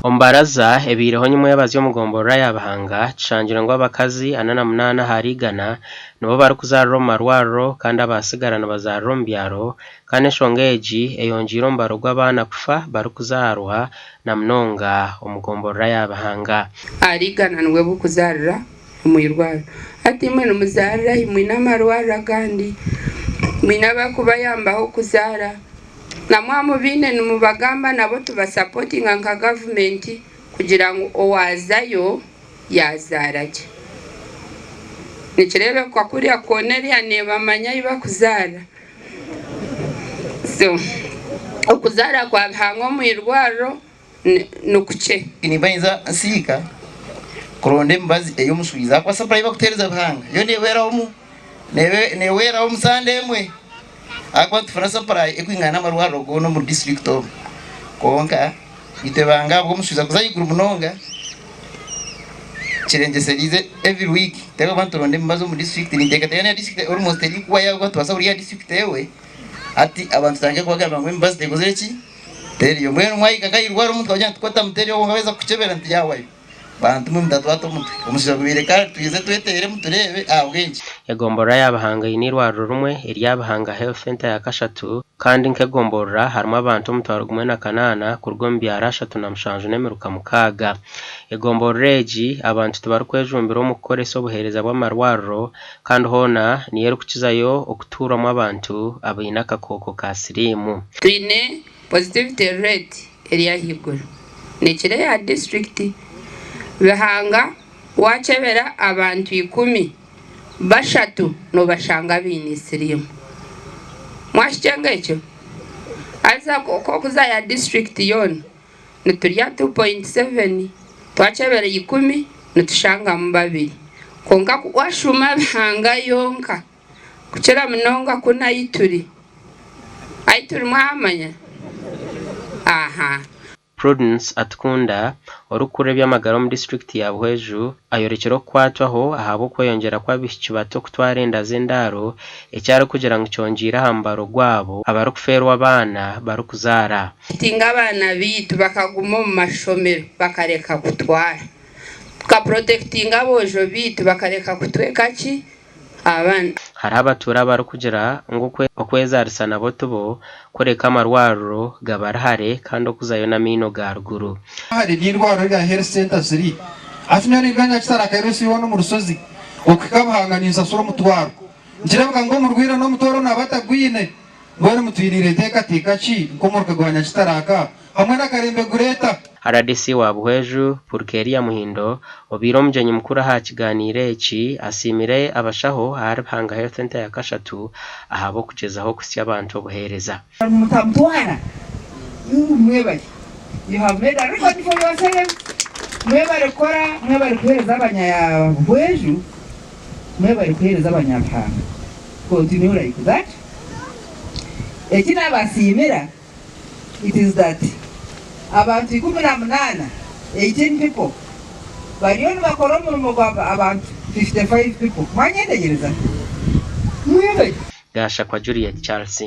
Omu baraza ebaireho nyimwebazyo omu gomborora ya Bihanga, kishangirwe ngu abakazi 48 ahari igana nibo barikuzaarira omu marwariro kandi abaatsigara nibazaarira omu byaro kandi enshonga egi eyongyeire omubaro gw'abaana kufa barikuzaarwa na munonga omu gomborora ya Bihanga. Ahari igana nibwo burikuzaarira omu irwariro. Hati imwe nimuzaarira hi? Mwine amarwariro agandi? Mwine abarikubayambaho kuzaara? Na mwaba mubaine nimubagamba nabo tubasapotinga nka gavumenti kugira ngu owaazayo yaazaara gye. Nikireebeka kuriya koona eriya neebamanya ahu barikuzaara. So okuzaara kwa Bihanga omu irwariro nikukye. Nimba ninza nsiika kuronda emibazi ey'omushwiza ahakuba supply ei bakutuheereza Bihanga yo neehweraho neehweraho omu sande emwe ahakuba nitufuna supply erikwingana n'amarwariro goona omu district omu kwonka itwe Bihanga ahabw'omushwiza kuza ahaiguru munonga kirengyesereize every week nituteekwa kuba nituronda emibazi omu district ninteekateeka n'eya district almost erikuhwayo ahakuba nitubaasa buri ya district ehwe hati abantu tutandike kubagambira ngu emibazi tekozire ki? Teriyo. Mbwenu mwahika nk'ahairwaro omuntu akagira nti kwota teriyo kwonka baaheza kukukyebera nti yaahwayo. Bantu mwe mutatwata omutwe. Omushaija gubaire kare twije tweteeremu tureebe ahabw'enki. Egomborora ya Bihanga eine eirwariro rimwe erya Bihanga Health Centre ya kashatu kandi nk'egomborora harimu abantu 1800 kuruga omu byaro 37 n'emiruka 6. Egomborora egi abantu tibarikwejumbira omu kukoresa obuheereza bw'amarwariro kandi hoona niyo erikukizayo okutuurwamu abantu abaine akakooko ka siriimu. Twine positivity rate eri ahaiguru nekira eya disiturikiti. Bihanga wakyebera abantu ikumi, bashatu nobashanga baine siriimu. Mwakikyenga ekyo? Haza ku orikuza ya disiturikiti yoona niturya 2.7, twakyebera ikumi nitushangamu babiri. Kwonka ku washuuma Bihanga yonka Kukira munonga kunu ahi turi. Ahi turi mwahamanya? Aha. Prudence Atukunda, orikukurira eby'amagara omu disiturikiti ya Buhweju ayorekire okukwatwaho ahabw'okweyongyera kw'abaishiki bato kutwara enda z'endaaro eki arikugira ngu kyongyeire aha mubaro gwabo abarikufeerwa abaana barikuzaara. Tutinga abaana baitu bakaguma omu mashomero bakareka kutwara. Tukapurotekitinga aboojo baitu bakareka kutweka ki? Abaana. Hariho abatuura abarikugira ngu okwezaarisa nabo tibo, kureka amarwariro gabari hare kandi okuzayo n'amaino ga ruguru. Hari ery'eirwariro erya Health Centre ziri hati nyowe ninduga Nyakitara Kairusi hoona omu rushozi okuhika Buhanga ninsasura omutwaro. Nikireebeka ngu omurwaire n'omutwaro naaba atagwine. Mbwenu mutwiniire nteekateeka ki nk'omuruka gwa Nyakitara aka hamwe n'akarembe gureeta? Rdc wa Buhweju, Purkeria Muhindo, obaire omugyenyi mukuru aha kiganiiro eki, asiimire abashaho ahari Bihanga Health Centre ya kashatu ahabw'okugyezaho kuhitsya abantu obuheereza. Mutamutwara mwebare you have made a record for yourselves mwebare kukora mwebare kuhereza abanya Buhweju mwebare kuhereza abanya Bihanga continue like that eki nabasiimira it is that abantu 18, 18 people, bariyo nibakora omurimo gwa abantu 55 people. Mwanyetegyereza? Mwebare. Gashakwa Juliet Charles.